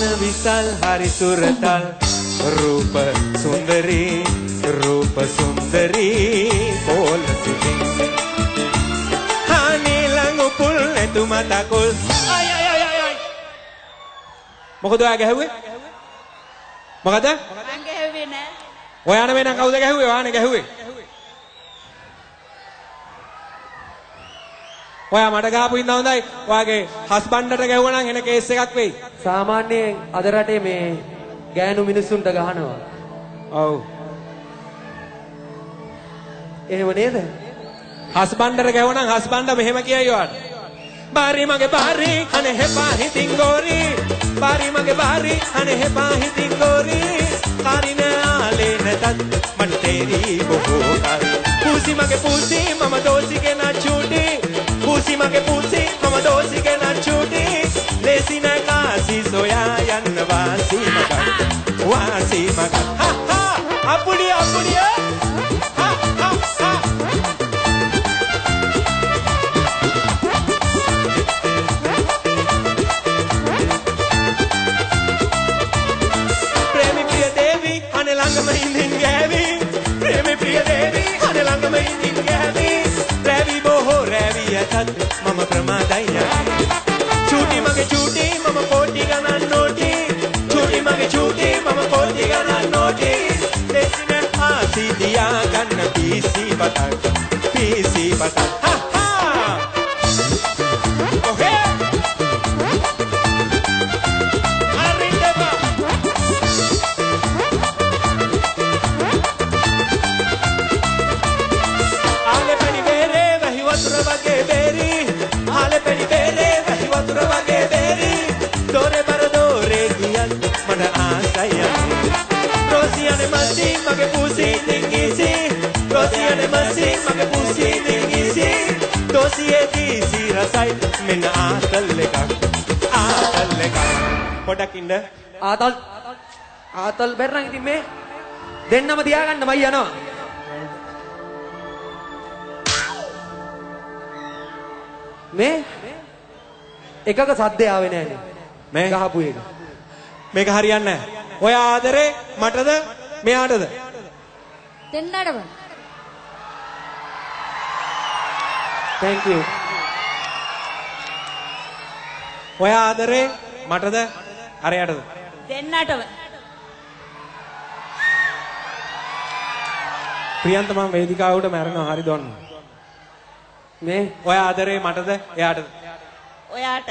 පාන විසල් හරි සුරතල් රූප සුන්දරී රූප සුන්දරී කෝල සිටින් හානි ළඟ උපුල් නැතු මතකොල් අය අය අය අය මොකද ඔයා ගැහුවේ? මොකද? මං ගැහුවේ නෑ. ඔයා නෙමෙයි නම් කවුද ගැහුවේ? ඔයානේ ගැහුවේ. ඔයා මට ගහපු ඉඳන් හොඳයි. ඔයාගේ හස්බන්ඩ්ට ගැහුවා නම් එන කේස් එකක් වෙයි. සාමාන්‍යයෙන් අද රටේ මේ ගෑනු මිනිස්සුන්ට ගහනවා. ඔව්. එහෙම නේද? හස්බන්ඩ්ට ගැහුවා නම් හස්බන්ඩ් මෙහෙම කියයි ඔයාට. බාරි මගේ බාරි අනේ හෙපා හිතින් ගෝරි. බාරි මගේ බාරි අනේ හෙපා හිතින් ගෝරි. කාරින ආලේ නැතත් මට තේරි බොහෝ කල්. පූසි මගේ පූසි මම දෝසිගේ නචුටි. පූසි මගේ පූසි මම දෝසිගේ නචුටි. ලේසි නෑ කාසි සොයා යන්න වාසි මගක්. වාසි මගක්. හා හා අපුඩි අපුඩිය. හා හා හා ප්‍රේමි ප්‍රිය දේවි අනේ ළඟම ඉඳින් ගෑවි. ප්‍රේමි ප්‍රිය දේවි අනේ ළඟම ඉඳින් ගෑවි. රැවි බොහෝ රැවි ඇතත් මම ප්‍රමාදයි යන්නේ. චූටි මගේ චූටි මම කෝටි ගණන් නෝටි. චූටි මගේ චූටි මම කෝටි ගණන් නෝටි. ලේසි නෑ ආසි දියා ගන්න පීසි බතක් පීසි බතක්. හා හා ඔහේ අරින්දබා ආලේ පැණි බේරේ වැහි වතුර වගේ බේරි. ආලේ පැණි බේරේ වැහි වතුර වගේ බේරි. දොරේ බර දොරේ ගියත් මට ආසයි අනේ. රෝසියනේ මසි මගේ පුසි ලිංගිසි. රෝසියනේ මසි මගේ පුසි ලිංගිසි. දෝසියේ දීසි රසයි මෙන්න ආතල් එකක් ආතල් එකක්. පොඩක් ඉන්න. ආතල් ආතල් බැරනම් ඉතින් මේ දෙන්නම තියාගන්න මයි යනවා. මේ එකක සද්දේ ආවේ නෑනේ. මේ ගහපු එක. මේක හරියන්නේ නෑ. ඔයා ආදරේ මටද මෙයාටද? දෙන්නටම. Thank you. ඔයා ආදරේ මටද අරයාටද? දෙන්නටම. ප්‍රියන්ත මම වේදිකාව උඩ මැරෙනවා හරි දොන්න. මේ ඔයා ආදරේ මටද එයාටද? ඔයාට.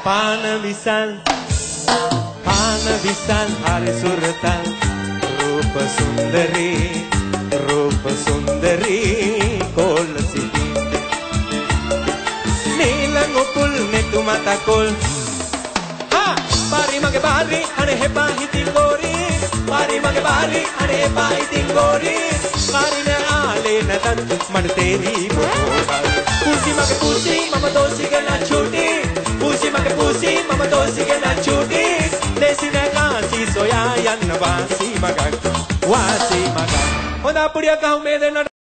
පාන විසල් පාන විසල් හරි සුරතල් රූප සුන්දරී රූප සුන්දරී කෝල සිටින් නීලං උපුල් නෙතු මතකොල් හා පාරි මගේ පාරි අනේ හෙපා හිතින් ගෝරි. පාරි මගේ පාරි අනේ හෙපා හිතින් ගෝරි. කාරින ආලේ නැතත් මට තේරි බොහෝ කල්. පුසි මගේ පුසි මම දෝසිගේ නචුටි. පුසි මගේ පුසි මම දෝසිගේ නචුටි. ලේසි නෑ කාසි සොයා යන්න වාසි මගක් වාසි මගක්. හොඳ අපුඩියක් අහු මේ දෙන්නට.